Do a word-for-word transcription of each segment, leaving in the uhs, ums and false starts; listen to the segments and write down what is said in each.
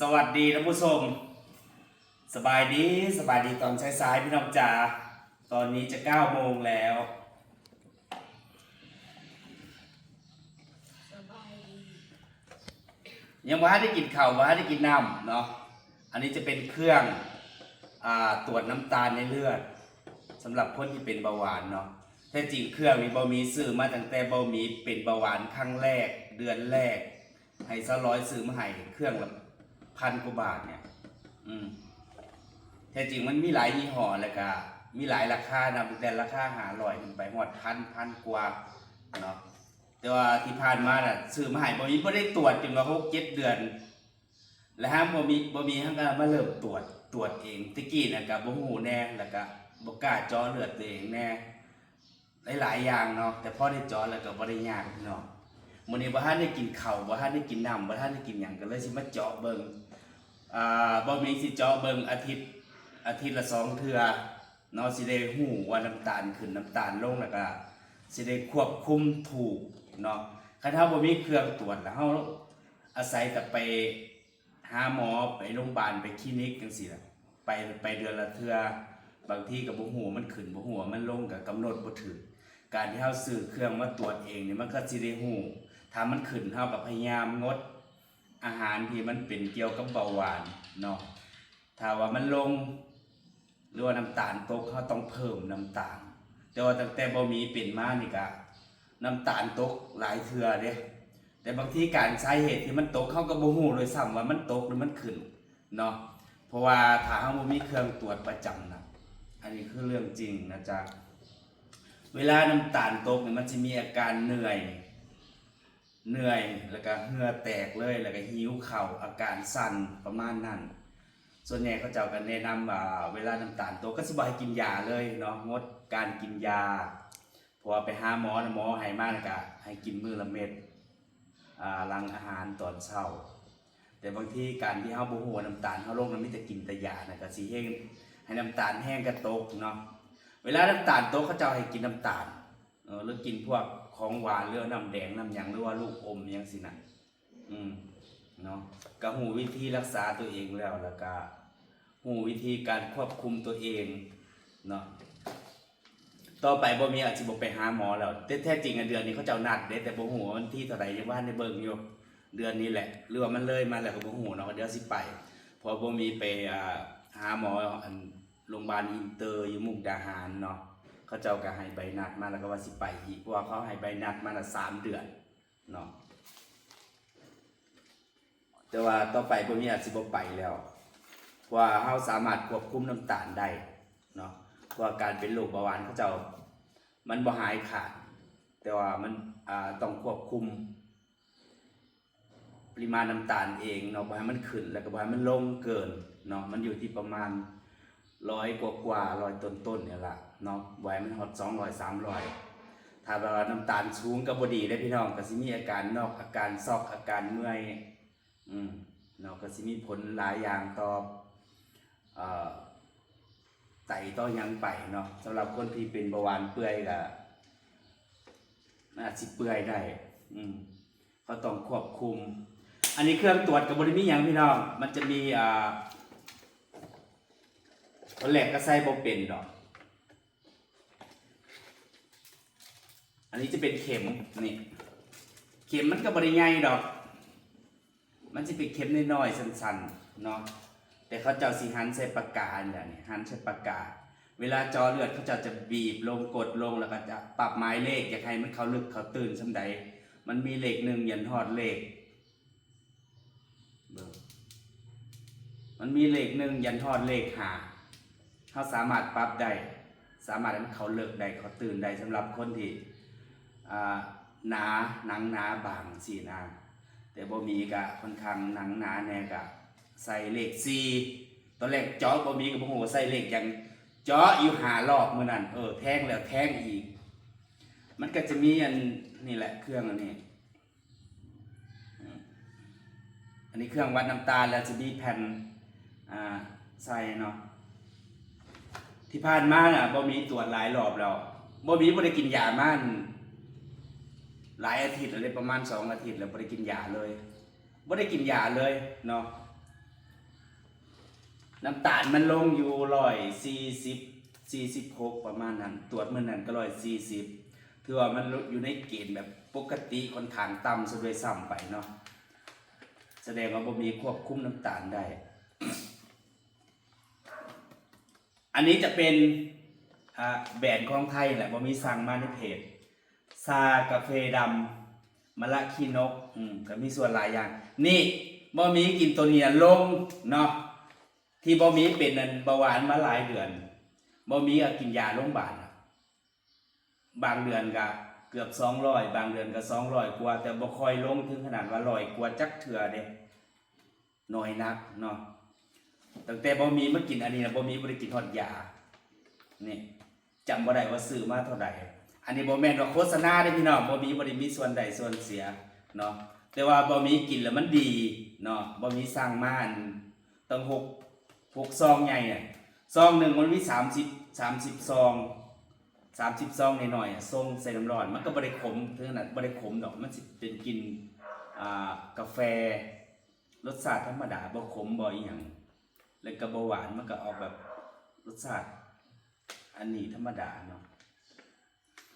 สวัสดีท่านผู้ชม สบายดี สบายดีตอนสายๆพี่น้องจ๋า ตอนนี้จะเก้าโมงแล้ว สบายดี ยังบ่ทันได้กินข้าวบ่ทันได้กินน้ำเนาะ อันนี้จะเป็นเครื่องอ่าตรวจน้ำตาลในเลือดสำหรับคนที่เป็นเบาหวานเนาะ แท้จริงเครื่องนี้บ่มีซื้อมาตั้งแต่บ่มีเป็นเบาหวานครั้งแรก เดือนแรก ให้สาวร้อยซื้อมาให้เครื่องละพันกว่าบาทเนี่ย อืม แท้จริงมันมีหลายยี่ห้อแล้วก็มีหลายราคานะตั้งแต่ราคาห้าร้อยขึ้นไปฮอดพัน พันกว่าเนาะ แต่ว่าที่ผ่านมาน่ะซื้อมาให้บ่มีบ่ได้ตรวจจนว่าหกเจ็ดเดือน แล้วหากบ่มีบ่มีเฮาก็มาเริ่มตรวจตรวจเองแต่กี้น่ะก็บ่ฮู้แน่แล้วก็บ่กล้าเจาะเลือดตัวเองแน่ หลายๆอย่างเนาะ แต่พอได้เจาะแล้วก็บ่ได้ยากพี่น้อง มื้อนี้บ่ทันได้กินข้าวบ่ทันได้กินน้ำบ่ทันได้กินหยังก็เลยสิมาเจาะเบิ่ง อ่าบ่มีสิเจาะเบิ่งอาทิตย์อาทิตย์ละสองเทื่อเนาะ สิได้ฮู้ว่าน้ำตาลขึ้นน้ำตาลลงแล้วก็สิได้ควบคุมถูกเนาะ คันเฮาบ่มีเครื่องตรวจแล้วเฮาอาศัยแต่ไปหาหมอไปโรงพยาบาลไปคลินิกจังซี่ล่ะ ไปไปเดือนละเทื่อ บางทีก็บ่ฮู้ว่ามันขึ้นบ่ฮู้ว่ามันลงก็กำหนดบ่ถูก การที่เฮาซื้อเครื่องมาตรวจเองนี่มันก็สิได้ฮู้ ถ้ามันขึ้นเฮาก็พยายามงดอาหารที่มันเป็นเกี่ยวกับเบาหวานเนาะ ถ้าว่ามันลง หรือว่าน้ำตาลตกเฮาต้องเพิ่มน้ำตาล แต่ว่าตั้งแต่บ่มีเป็นมานี่ก็น้ำตาลตกหลายเทื่อเด้ แต่บางทีการสาเหตุที่มันตกเฮาก็บ่ฮู้ด้วยซ้ำว่ามันตกหรือมันขึ้นเนาะ เพราะว่าถ้าเฮาบ่มีเครื่องตรวจประจำนะ อันนี้คือเรื่องจริงนะจ๊ะ เวลาน้ำตาลตกเนี่ยมันสิมีอาการเหนื่อย เหนื่อย แล้วก็เหงื่อแตกเลย แล้วก็หิวข้าว อาการสั่น ประมาณนั้น ส่วนใหญ่เขาเจ้าก็แนะนำว่าเวลาน้ำตาลตกก็สิบ่ให้กินยาเลยเนาะ งดการกินยา เพราะว่าไปหาหมอนะ หมอให้มาแล้วก็ให้กินมื้อละเม็ด อ่า หลังอาหารตอนเช้า แต่บางทีการที่เฮาบ่ฮู้ว่าน้ำตาลเฮาลง มันมีแต่กินแต่ยานะ ก็สิเฮ็ดให้น้ำตาลแฮงก็ตกเนาะ เวลาน้ำตาลตกเขาเจ้าให้กินน้ำตาล เออ หรือกินพวกของหวาน หรือน้ำแดง น้ำหยัง หรือว่าลูกอมหยังซี้นะ อืม เนาะ ก็ฮู้วิธีรักษาตัวเองแล้ว แล้วก็ฮู้วิธีการควบคุมตัวเองเนาะ ต่อไปบ่มีอาจสิบ่ไปหาหมอแล้ว แต่แท้จริงอะเดือนนี้เขาเจ้านัดเด้ แต่บ่ฮู้ว่าวันที่เท่าใด ยังบ่ทันได้เบิ่งอยู่ เดือนนี้แหละ หรือว่ามันเลยมาแล้วก็บ่ฮู้เนาะ เดี๋ยวสิไป เพราะบ่มีไป อ่า หาหมอ อัน โรงพยาบาลอินเตอร์อยู่มุกดาหารเนาะ เขาเจ้าก็ให้ใบนัดมาแล้วก็ว่าสิไปอีก เพราะว่าเขาให้ใบนัดมาละสามเดือนเนาะ แต่ว่าต่อไปบ่มีอาจสิบ่ไปแล้ว เพราะว่าเฮาสามารถควบคุมน้ำตาลได้เนาะ เพราะว่าการเป็นโรคเบาหวานเขาเจ้า มันบ่หายขาด แต่ว่ามัน อ่า ต้องควบคุม ปริมาณน้ำตาลเองเนาะ บ่ให้มันขึ้น แล้วก็บ่ให้มันลงเกินเนาะ มันอยู่ที่ประมาณร้อยกว่ากว่า ร้อยต้นๆเนี่ยล่ะเนาะ บ่ให้มันฮอดสองร้อย สามร้อย ถ้าแบบว่าน้ำตาลสูงก็บ่ดีเด้พี่น้อง ก็สิมีอาการน็อก อาการช็อก อาการเมื่อย อืม เนาะ ก็สิมีผลหลายอย่างต่อ เอ่อ ไตต่อหยังไปเนาะ สำหรับคนที่เป็นเบาหวานเปื่อยก็อาจสิเปื่อยได้ อืม เขาต้องควบคุม อันนี้เครื่องตรวจก็บ่ได้มีหยังพี่น้อง มันจะมี อ่า ตอนแรกก็ใส่บ่เป็นดอก อันนี้จะเป็นเข็ม นี่ เข็มมันก็บ่ได้ใหญ่ดอก มันจะเป็นเข็มน้อยๆ สั้นๆ เนาะ แต่เขาเจ้าสิหันใส่ปากกาอันเดียวนี่ หันใส่ปากกา เวลาเจาะเลือดเขาเจ้าจะบีบลง กดลง แล้วก็จะปรับหมายเลข อยากให้มันเข้าลึกเข้าตื้นส่ำใด มันมีเลขหนึ่งยันฮอดเลข เบิ่ง มันมีเลขหนึ่งยันฮอดเลขห้า เฮาสามารถปรับได้ สามารถให้มันเข้าเลิกได้ เข้าตื้นได้ สำหรับคนที่ อ่า หนา หนังหนาบางซี้นะ แต่บ่มีก็ค่อนข้างหนังหนาแน่ก็ใส่เลขสี่ ตอนแรกเจาะบ่มีก็บ่ฮู้ว่าใส่เลขหยัง เจาะอยู่ห้ารอบมื้อนั้น เออ แทงแล้วแทงอีก มันก็จะมีอันนี่แหละเครื่องอันนี้ อันนี้เครื่องวัดน้ำตาลแล้วจะมีแผ่น อ่า ใส่เนาะ ที่ผ่านมาน่ะบ่มีตรวจหลายรอบแล้ว บ่มีบ่ได้กินยามาหลายอาทิตย์แล้วเด้ ประมาณสองอาทิตย์แล้วบ่ได้กินยาเลย บ่ได้กินยาเลยเนาะ น้ำตาลมันลงอยู่ร้อยสี่สิบ สี่สิบหก ประมาณนั้น ตรวจมื้อนั้นก็ร้อยสี่สิบ ถือว่ามันอยู่ในเกณฑ์แบบปกติค่อนข้างต่ำซะด้วยซ้ำไปเนาะ แสดงว่าบ่มีควบคุมน้ำตาลได้ อันนี้จะเป็น อ่า แบรนด์ของไทยแหละ บ่มีสั่งมาในเพจ ชากาแฟดำ มะละขี้นก อืม ก็มีส่วนหลายอย่าง นี่ บ่มีกินตัวนี้ลงเนาะ ที่บ่มีเป็นนั่นเบาหวานมาหลายเดือน บ่มีก็กินยาโรงพยาบาลอะ บางเดือนก็เกือบสองร้อย บางเดือนก็สองร้อยกว่า แต่บ่ค่อยลงถึงขนาดว่าร้อยกว่าจักเทื่อเด้ น้อยนักเนาะ ตั้งแต่บ่มีมากินอันนี้นะ บ่มีบ่ได้กินฮอดยา นี่ จำบ่ได้ว่าซื้อมาเท่าใด อันนี้บ่แม่นว่าโฆษณาเด้อพี่น้อง บ่มีบ่ได้มีส่วนได้ส่วนเสียเนาะ แต่ว่าบ่มีกินแล้วมันดีเนาะ บ่มีสั่งมาอันตั้งหก หกซองใหญ่น่ะ ซองหนึ่งมันมีสามสิบ สามสิบซอง สามสิบซองน้อยๆอะ ส่งใส่น้ำร้อน มันก็บ่ได้ขมถึงขนาด บ่ได้ขมดอก มันสิเป็นกลิ่น อ่า กาแฟ รสชาติธรรมดา บ่ขมบ่อีหยัง แล้วก็บ่หวาน มันก็ออกแบบรสชาติ อันนี้ธรรมดาเนาะ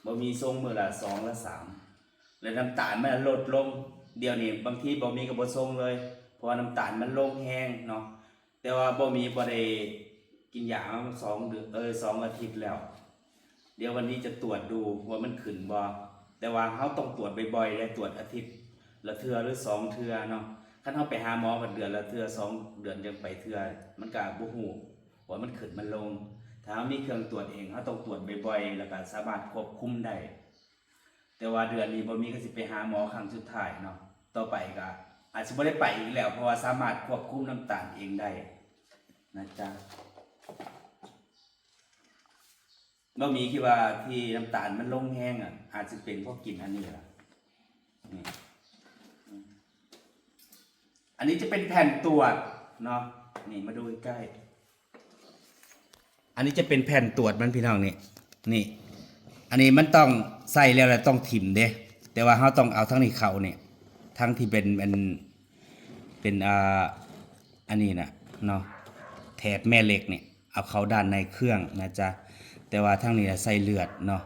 บ่มีส่งมื้อละสองละสาม แล้วน้ำตาลมันลดลง เดี๋ยวนี้บางทีบ่มีก็บ่ส่งเลย เพราะว่าน้ำตาลมันลงแฮงเนาะ แต่ว่าบ่มีบ่ได้กินยามาสองเดือน เออ สองอาทิตย์แล้ว เดี๋ยววันนี้จะตรวจดูว่ามันขึ้นบ่ แต่ว่าเราต้องตรวจบ่อยๆ และตรวจอาทิตย์ละเทื่อหรือสองเทื่อเนาะ คันเราไปหาหมอกันเดือนละเทื่อ สองเดือนจั่งไปเทื่อ มันก็บ่ฮู้ว่ามันขึ้นมันลง ถ้าเรามีเครื่องตรวจเอง เราต้องตรวจบ่อยๆ แล้วก็สามารถควบคุมได้ แต่ว่าเดือนนี้บ่มีก็สิไปหาหมอครั้งสุดท้ายเนาะ ต่อไปก็อาจสิบ่ได้ไปอีกแล้ว เพราะว่าสามารถควบคุมน้ำตาลเองได้นะจ๊ะ บ่มีคิดว่าที่น้ำตาลมันลงแฮงอะ อาจสิเป็นเพราะกินอันนี้ล่ะ นี่ อันนี้จะเป็นแผ่นตรวจเนาะ นี่มาดูใกล้ๆ อันนี้จะเป็นแผ่นตรวจมันพี่น้องนี่ นี่ อันนี้มันต้องใส่แล้วแหละต้องถิ่มเด้ แต่ว่าเราต้องเอาทั้งนี้เข้านี่ ทั้งที่เป็น เป็น เป็น อ่า อันนี้น่ะเนาะ แถบแม่เหล็กนี่ เอาเข้าด้านในเครื่องนะจ๊ะ แต่ว่าทั้งนี้น่ะใส่เลือดเนาะ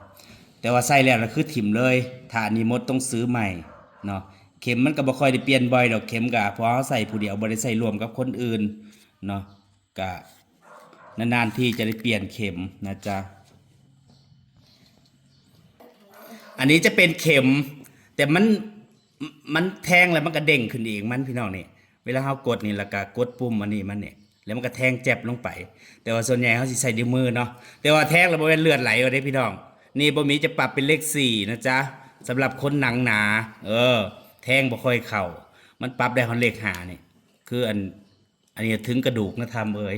แต่ว่าใส่แล้วน่ะคือถิ่มเลย ถ้าอันนี้หมดต้องซื้อใหม่เนาะ เข็มมันก็บ่ค่อยได้เปลี่ยนบ่อยดอก เข็มก็พอเราใส่ผู้เดียว บ่ได้ใส่ร่วมกับคนอื่นเนาะ ก็นานๆทีจะได้เปลี่ยนเข็มนะจ๊ะ อันนี้จะเป็นเข็ม แต่มัน มันแทงแล้วมันก็เด้งขึ้นเองมันพี่น้องนี่ เวลาเรากดนี่แล้วก็กดปุ่มอันนี้มันนี่ แล้วมันก็แทงแจ็บลงไป แต่ว่าส่วนใหญ่เราสิใส่ด้วยมือเนาะ แต่ว่าแทงแล้วบ่แม่นเลือดไหลเอาเด้พี่น้อง นี่บ่มีจะปรับเป็นเลขสี่นะจ๊ะ สำหรับคนหนังหนา เออ แทงบ่ค่อยเข้า มันปรับได้ฮอดเลขห้านี่ คืออัน อันนี้ถึงกระดูกนะทำเอ่ย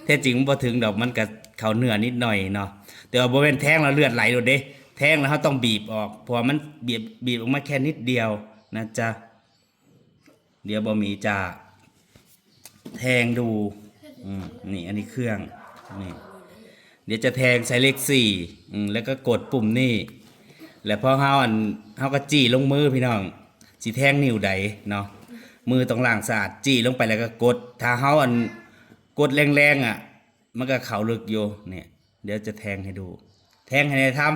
แท้จริงมันบ่ถึงดอก มันก็เข้าเนื้อนิดหน่อยเนาะ แต่ว่าบ่แม่นแทงแล้วเลือดไหลโลดเด้ แทงแล้วเราต้องบีบออก เพราะว่ามันบีบ บีบออกมาแค่นิดเดียวนะจ๊ะ เดี๋ยวบ่มีจะแทงดู อืม นี่ อันนี้เครื่อง นี่ เดี๋ยวจะแทงใส่เลขสี่ อืม แล้วก็กดปุ่มนี่ แล้วพอเราอัน เราก็จี้ลงมือพี่น้อง สิแทงนิ้วใดเนาะ มือต้องล้างสะอาด จี้ลงไปแล้วก็กด ถ้าเราอัน กดแรงๆอะ มันก็เข้าลึกอยู่ เนี่ย เดี๋ยวจะแทงให้ดู แทงให้แน่ทำ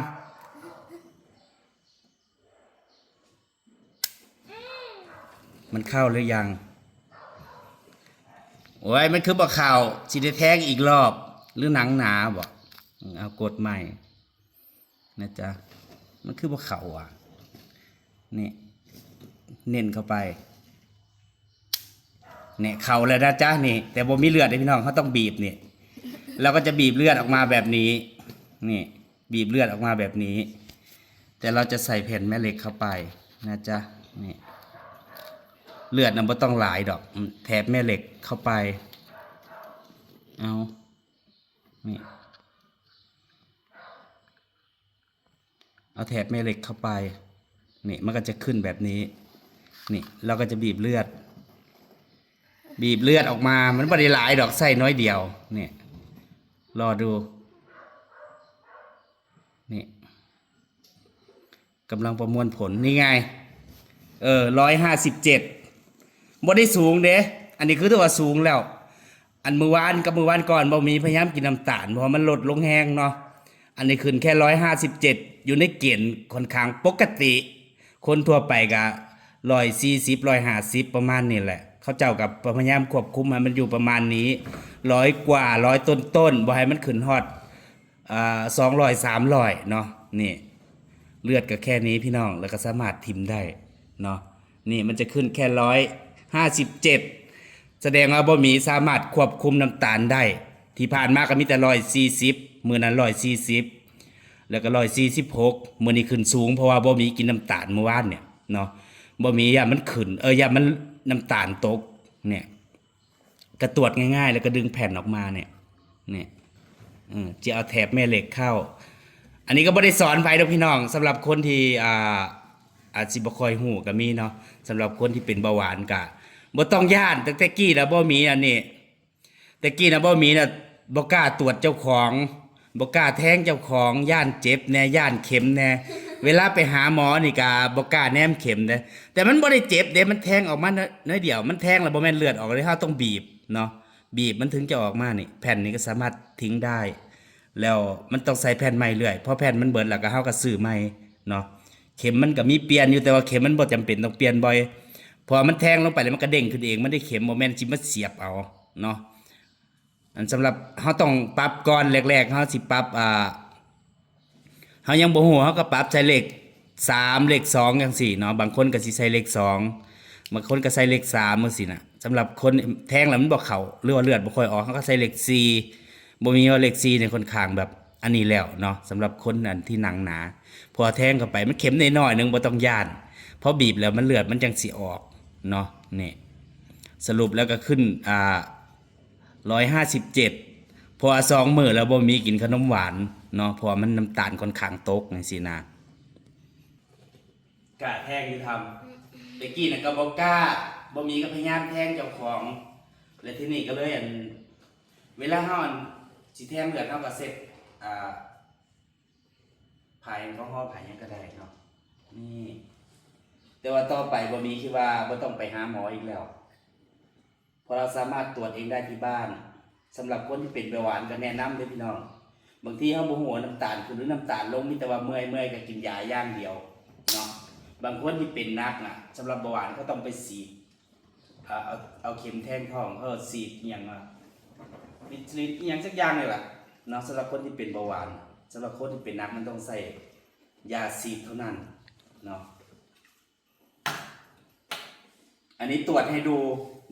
มันเข้าหรือยัง โอ้ย มันคือบ่เข้า สิได้แทงอีกรอบ หรือหนังหนาบ่ อืม เอากดใหม่นะจ๊ะ มันคือบ่เข้าอ่ะ นี่ เน้นเข้าไป เนี่ย เข้าแล้วนะจ๊ะ นี่ แต่บ่มีเลือดเด้พี่น้อง เราต้องบีบนี่ เราก็จะบีบเลือดออกมาแบบนี้ นี่ บีบเลือดออกมาแบบนี้ แต่เราจะใส่แผ่นแม่เหล็กเข้าไปนะจ๊ะ นี่ เลือดน่ะบ่ต้องหลายดอก อืม แถบแม่เหล็กเข้าไป เอา นี่ เอาแถบแม่เหล็กเข้าไป นี่ มันก็จะขึ้นแบบนี้ นี่ เราก็จะบีบเลือด บีบเลือดออกมา มันบ่ได้หลายดอก ใส่น้อยเดียว นี่ รอดู นี่ กำลังประมวลผล นี่ไง เออ ร้อยห้าสิบเจ็ด บ่ได้สูงเด้ อันนี้คือถือว่าสูงแล้ว อันมื้อวานกับมื้อวานก่อนบ่มีพยายามกินน้ำตาล เพราะว่ามันลดลงแฮงเนาะ อันนี้ขึ้นแค่ร้อยห้าสิบเจ็ด อยู่ในเกณฑ์ค่อนข้างปกติ คนทั่วไปก็ร้อยสี่สิบ ร้อยห้าสิบ ประมาณนี้แหละ เขาเจ้าก็พยายามควบคุมให้มันอยู่ประมาณนี้ ร้อยกว่า ร้อยต้นๆ บ่ให้มันขึ้นฮอด อ่า สองร้อย สามร้อย เนาะ นี่ เลือดก็แค่นี้พี่น้อง แล้วก็สามารถถิ่มได้เนาะ นี่มันจะขึ้นแค่ร้อยห้าสิบเจ็ด แสดงว่าบ่มีสามารถควบคุมน้ำตาลได้ ที่ผ่านมาก็มีแต่ร้อยสี่สิบ มื้อนั้นร้อยสี่สิบ แล้วก็ร้อยสี่สิบหก มื้อนี้ขึ้นสูง เพราะว่าบ่มีกินน้ำตาลมื้อวานเนี่ยเนาะ บ่มี ย่านมันขึ้น เออ ย่านมันน้ำตาลตกเนี่ย ก็ตรวจง่ายๆ แล้วก็ดึงแผ่นออกมาเนี่ย เนี่ย เออ จะเอาแถบแม่เหล็กเข้า อันนี้ก็บ่ได้สอนไผดอกพี่น้อง สำหรับคนที่ อ่า อาจสิบ่ค่อยฮู้ก็มีเนาะ สำหรับคนที่เป็นเบาหวานก็บ่ต้องย้าน ตั้งแต่กี้แล้วบ่มีอันนี้ แต่กี้นะบ่มีนะ บ่กล้าตรวจเจ้าของ บ่กล้าแทงเจ้าของ ย้านเจ็บแน่ ย้านเข็มแน่ เวลาไปหาหมอนี่ก็บ่กล้าแนมเข็มเด้ แต่มันบ่ได้เจ็บเด้ มันแทงออกมาน้อยเดียว มันแทงแล้วบ่แม่นเลือดออกเลย เราต้องบีบเนาะ บีบมันถึงจะออกมานี่ แผ่นนี้ก็สามารถทิ้งได้ แล้วมันต้องใส่แผ่นใหม่เรื่อย พอแผ่นมันเบิดแล้วก็เราก็ซื้อใหม่เนาะ เข็มมันก็มีเปลี่ยนอยู่ แต่ว่าเข็มมันบ่จำเป็นต้องเปลี่ยนบ่อย เพราะว่ามันแทงลงไปแล้วมันก็เด้งขึ้นเอง มันได้เข็ม บ่แม่นสิมาเสียบเอาเนาะ อันสำหรับเราต้องปรับก่อน แรกๆ เราสิปรับ อ่า เรายังบ่ฮู้ เราก็ปรับใส่เลขสาม เลขสองจังซี้เนาะ บางคนก็สิใส่เลขสอง บางคนก็ใส่เลขสามจังซี้นะ สำหรับคนแทงแล้วมันบ่เข้า หรือว่าเลือดบ่ค่อยออก เราก็ใส่เลขสี่ บ่มี ว่าเลขสี่เนี่ยค่อนข้างแบบอันนี้แล้วเนาะ สำหรับคนอันที่หนังหนา พอแทงเข้าไปมันเข็มน้อยๆ หนึ่ง บ่ต้องย้าน พอบีบแล้วมันเลือดมันจังสิออกเนาะ นี่ สรุปแล้วก็ขึ้น อ่า ร้อยห้าสิบเจ็ด เพราะว่าสองมื้อแล้วบ่มีกินขนมหวานเนาะ เพราะว่ามันน้ำตาลค่อนข้างตกจังซี้นะ กะแทงอยู่ทำ แต่กี้น่ะก็บ่กล้า บ่มีก็พยายามแทงเจ้าของ และที่นี่ก็เลยอัน เวลาเฮาอันสิแทงเลือดเฮาก็เช็ด อ่า ผ่าแอลกอฮอล์ ผ่าหยังก็ได้เนาะ นี่ แต่ว่าต่อไปบ่มี คิดว่าบ่ต้องไปหาหมออีกแล้ว เพราะเราสามารถตรวจเองได้ที่บ้าน สำหรับคนที่เป็นเบาหวานก็แนะนำเด้อพี่น้อง บางทีเราบ่ฮู้ว่าน้ำตาลขึ้นหรือน้ำตาลลง มีแต่ว่าเมื่อยๆ ก็กินยาอย่างเดียวเนาะ บางคนที่เป็นหนักน่ะ สำหรับเบาหวานเขาต้องไปฉีด เอา เอา เอาเข็มแทงท้อง เออ ฉีดอิหยังวะ ฉีดอิหยังสักอย่างนี่แหละเนาะ สำหรับคนที่เป็นเบาหวาน สำหรับคนที่เป็นหนักมันต้องใช้ยาฉีดเท่านั้นเนาะ อันนี้ตรวจให้ดู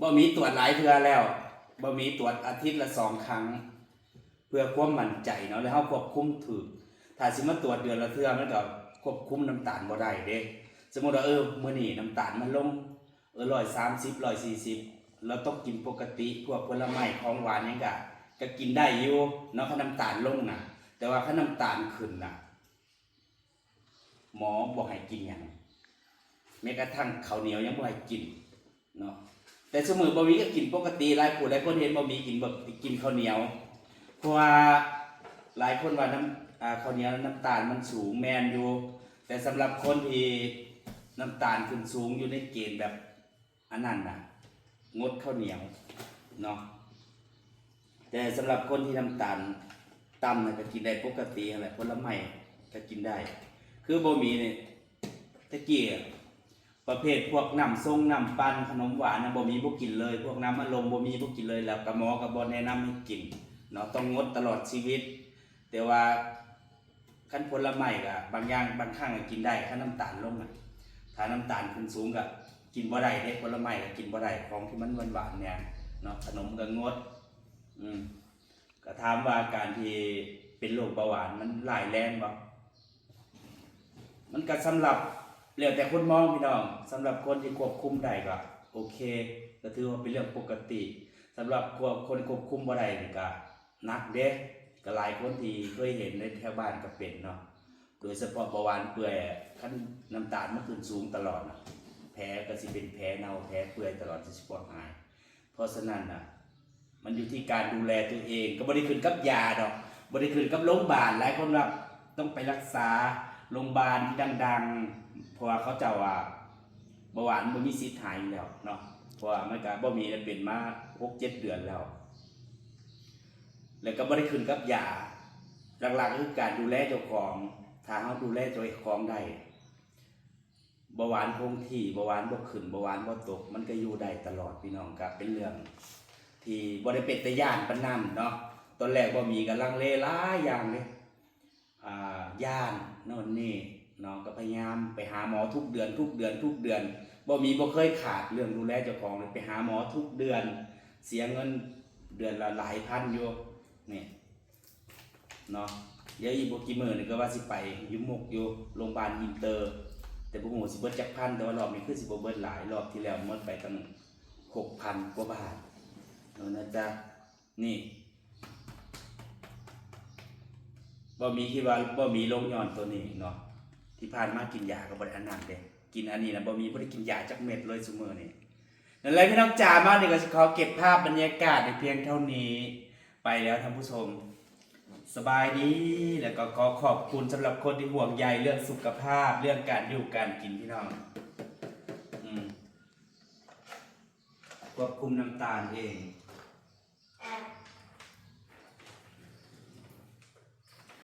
บ่มีตรวจหลายเทื่อแล้ว บ่มีตรวจอาทิตย์ละสองครั้ง เพื่อความมั่นใจเนาะ แล้วเราควบคุมถืก ถ้าสิมาตรวจเดือนละเทื่อ มันก็ควบคุมน้ำตาลบ่ได้เด้ สมมุติว่า เออ มื้อนี้น้ำตาลมันลง เออ ร้อยสามสิบ ร้อยสี่สิบ เราต้องกินปกติ พวกผลไม้ของหวานหยังก็ ก็กินได้อยู่เนาะ คันน้ำตาลลงน่ะ แต่ว่าคันน้ำตาลขึ้นน่ะ หมอบ่ให้กินหยัง แม้กระทั่งข้าวเหนียวยังบ่ให้กินเนาะ แต่ซุมื้อบ่มีก็กินปกติ หลายผู้หลายคนเห็นบ่มีกิน บ่กินข้าวเหนียว เพราะว่าหลายคนว่าน้ำ อ่า ข้าวเหนียวน้ำตาลมันสูง แม่นอยู่ แต่สำหรับคนที่น้ำตาลขึ้นสูงอยู่ในเกณฑ์แบบ อันนั้นน่ะ งดข้าวเหนียวเนาะ แต่สำหรับคนที่น้ำตาลต่ำน่ะก็กินได้ปกติหั้นแหละ ผลไม้ก็กินได้ คือบ่มีเนี่ย ตะกี้อะ ประเภทพวกน้ำส้มน้ำปั่นขนมหวานน่ะบ่มี บ่กินเลย พวกน้ำอัดลมบ่มี บ่กินเลย แล้วก็หมอก็บ่แนะนำให้กินเนาะ ต้องงดตลอดชีวิต แต่ว่าคันผลไม้ก็บางอย่างบางครั้งก็กินได้ คันน้ำตาลลงน่ะ ถ้าน้ำตาลขึ้นสูงก็กินบ่ได้เด้ ผลไม้ก็กินบ่ได้ ของที่มันหวานๆ เนี่ยเนาะ ขนมก็งด อืม ก็ถามว่าการที่เป็นโรคเบาหวานมันร้ายแรงบ่ มันก็สำหรับ แล้วแต่คนมองพี่น้อง สำหรับคนที่ควบคุมได้ก็โอเค ก็ถือว่าเป็นเรื่องปกติ สำหรับคนควบคุมบ่ได้นี่ก็หนักเด้ ก็หลายคนที่เคยเห็นในแถวบ้านก็เป็นเนาะ โดยเฉพาะเบาหวานเปื่อย คันน้ำตาลมันขึ้นสูงตลอดน่ะ แผลก็สิเป็นแผลเน่าแผลเปื่อยตลอด จนสิบ่หาย เพราะฉะนั้นน่ะ มันอยู่ที่การดูแลตัวเอง ก็บ่ได้ขึ้นกับยาดอก บ่ได้ขึ้นกับโรงพยาบาล หลายคนว่าต้องไปรักษาโรงพยาบาลที่ดังๆ เพราะว่าเขาเจ้าว่าเบาหวานบ่มีสิทธิ์หายอยู่แล้วเนาะ เพราะว่ามันก็บ่มีแล้ว เป็นมาหกเจ็ดเดือนแล้ว แล้วก็บ่ได้ขึ้นกับยา หลักๆก็คือการดูแลเจ้าของ ถ้าเฮาดูแลเจ้าของได้ เบาหวานคงที่ เบาหวานบ่ขึ้น เบาหวานบ่ตก มันก็อยู่ได้ตลอดพี่น้องครับ เป็นเรื่องที่บ่ได้เป็นตาย้านปานนั้นเนาะ ตอนแรกบ่มีก็ลังเลหลายอย่างเลย อ่า ย้านโน่นนี่เนาะ ก็พยายามไปหาหมอทุกเดือน ทุกเดือน ทุกเดือน บ่มีบ่เคยขาดเรื่องดูแลเจ้าของเลย ไปหาหมอทุกเดือน เสียเงินเดือนละหลายพันอยู่ นี่ เนาะ เดี๋ยวอีกบ่กี่มื้อนี่ก็ว่าสิไปอยู่มุกอยู่โรงพยาบาลอินเตอร์ แต่บ่ฮู้สิเบิดจักพัน แต่ว่ารอบนี้คือสิบ่เบิดหลาย รอบที่แล้วหมดไปตั้ง หกพันกว่าบาท เนาะนะจ๊ะ นี่ บ่มีคิดว่าบ่มีลงย้อนตัวนี้เนาะ ที่ผ่านมากินยาก็บ่ได้อันนั้นเด้ กินอันนี้นะ บ่มี บ่ได้กินยาจักเม็ดเลยซุมื้อนี้ นั่นแหละพี่น้องจ๋า มานี่ก็สิขอเก็บภาพบรรยากาศในเพียงเท่านี้ ไปแล้วท่านผู้ชม สบายดี แล้วก็ขอขอบคุณสำหรับคนที่ห่วงใยเรื่องสุขภาพ เรื่องการอยู่การกินพี่น้อง อืม ควบคุมน้ำตาลเอง